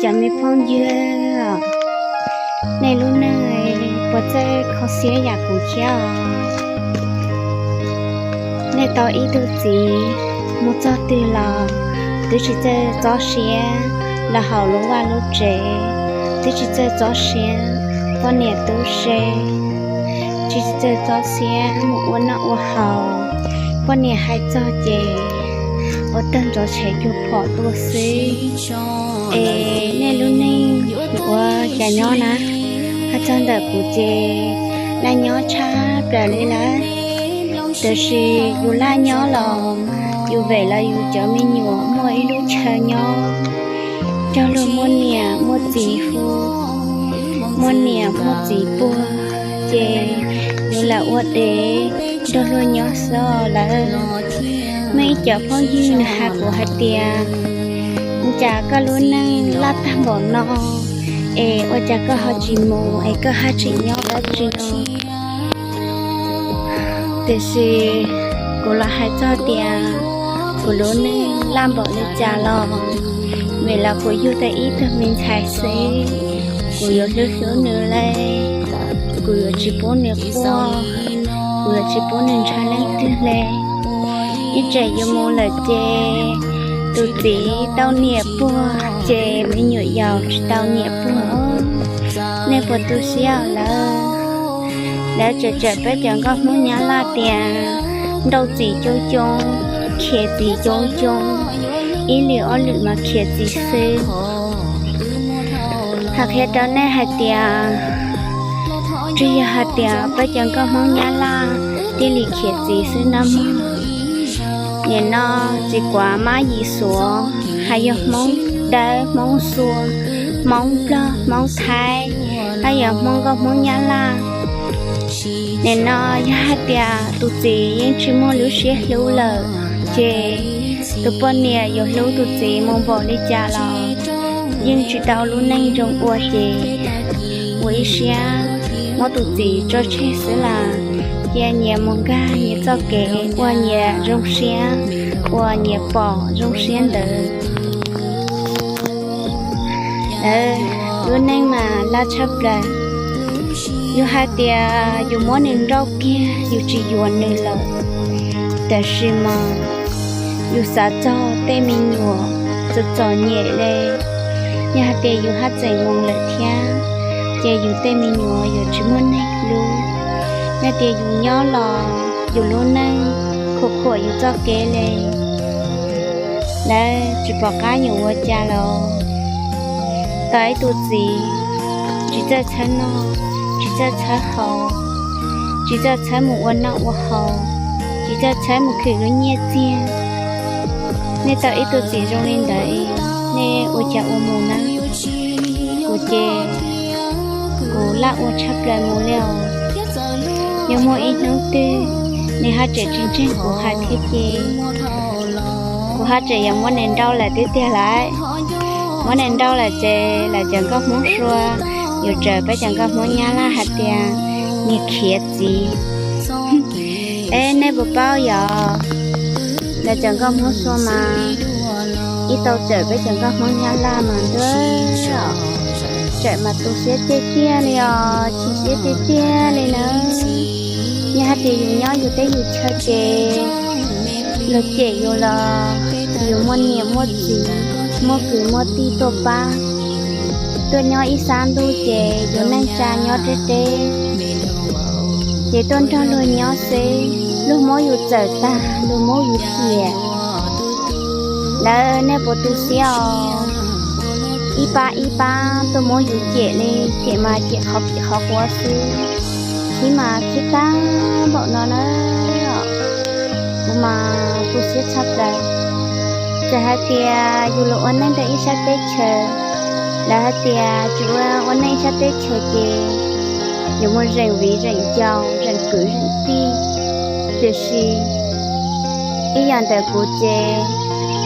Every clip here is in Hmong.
Cov me phooj ywg, nej lub neej puas txawj kho siab yam kuv thiab os? Nej tau ib tug txiv mus txog twg los twb tsis txawj txob siab los haus lub vaj lub tsev, twb tsis txawj txob siab poj niam tub se, tsis txawj txob siab mus ua noj ua haus, poj niam hais txog ces ua tag ntxov tshem cuag phom tuaj xwb. Es nej lub neej ua cas nyob na? Hais txog ntawm kuv ces laj nyob tshaj plaws li lawm. Tiam sis yus laj nyob los yus vem los yus cov me nyuam muaj ib lub chaw nyob, cog lus muaj niam muaj txiv hu, muaj niam muaj txiv puag, ces yus lam ua dev nrog luag nyob xwb lawm. Muaj ib cov phooj ywg nws hais kuv hais tias, cas koj lub neej laj tag npaum no es ua cas koj ho tsis mus es koj haj tseem nyob dab tsi no? Tiam sis kuv los hais txog tias kuv lub neej laj npaum li cas los vim los kuv yug tau ib tug me ntxhais xwb, kuv yuav hlub hlub nws li, kuv yuav tsis pub nws quaj, kuv yuav tsis pub nws ntshaw leej twg li. Ib tsam yus mus lawm ces tus txiv tau niam puag ces me nyuam yaus tsis tau niam puag. Nej puas tu siab lawm? Lawv tseem tsawm peb cov nkauj Hmoob Nyab Laj tias nrauj txiv coob coob, khiav txiv coob coob, ib lwm ob lwm mas khiav txiv xwb. Hais qhia rau nej hais tias, tsis yog hais tias peb cov nkauj Hmoob Nyab Laj thiaj li khiav txiv xwb na mog. Nim no txiv Kuav Mab Yim Xuav, hais yog Hmoob Dawb, Hmoob Xua, Hmoob Nplog, Hmoob Thaib, hab yog Hmoob nkauj Hmoob Nyab Laj, nim no yog hais tias tus txiv yeej tsis muaj lub siab hlub lawm, ces tus poj niam yuav hlub tus txiv mus npaum li cas los yeej tsis tau lub neej zoo ua ces ua ib siab muab tus txiv tso tseg xwb las, cia nyias mus nkag nyias txoj kev ua nyias zoo siab, ua nyias pom zoo siab ntawd. Lub neej mas laj tshaj plaws. Yus hais tias yus muab nws nrauj kiag yus tsis yuav nws lawm, tab sis mas yus xav txog tej me nyuam txom txom nyem li, yog hais tias yus haj tseem mus lawm thiab ces yus tej me nyuam yuav tsis muaj neeg hlub. Yog tias yus nyob los yus lub neej khuam khuam yus txoj kev li, lawv tsis pom qab yuav ua cas los. Tau ib tug txiv tsis txawj txhawb noj, tsis txawj txhawb haus, tsis txawj txhawb mus ua noj ua haus, tsis txawj txhawb mus khwv lub nyiaj txiag. Nej tau ib tug txiv zoo li ntawd, nej ua cas ua mus na? Kuv ces kuv laj ua tshaj plaws mus li os. Yog muaj ib hnub twg nws haj tseem tsis ntseeg kuv hais thiab ces kuv haj tseem yuav muab nws nrauj lawm tiag tiag lawm. Muab nws nrauj lawm ces lawv cov nkauj Hmoob Sua yuav tsawm peb cov nkauj Hmoob Nyab Laj hais tias niag khiav txiv. Es nej puas paub yog lawv cov nkauj Hmoob Sua mas ib tau tsawm peb cov nkauj Hmoob Nyab Laj mas ntuj, tsawm mas tu siab tiag tiag li os, chim siab tiag tiag li na. Yog hais tias yus nyob yus teb yus chaw ces luag cem yus los yus muaj niam muaj txiv, muaj kwv muaj tij tuaj pab, tuaj nyob ib sab ntuj ces yus neej tsa nyob deb deb, ces tuaj nrog luag nyob xwb, luag muab yus txawm tag, luag muab yus ciam. Lawv nej puas tu siab os? Ib pab ib pab tuaj muab yus ciam li, ciam mas ciam qhov pim qhov quav xwb, khib mas khib tag npaum no na. Kuv mas tu siab tshaj plaws. Txawm hais tias yus los ua neej rau ib sab teb chaws, lawv hais tias tsis ua ua neej sab teb chaws ces yuav mus zeem viv zeem ncaus, zeem kwv zeem tij. Tiam sis ib yam ntawm kuv ces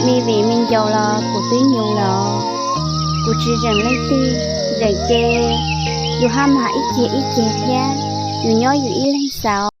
me viv me ncaus los kuv twb nyuj lawm, kuv tsis zeem leej twg, zeem ces yus haj mas ib ceg ib ceg thiab, yus nyob yus ib leeg xaus.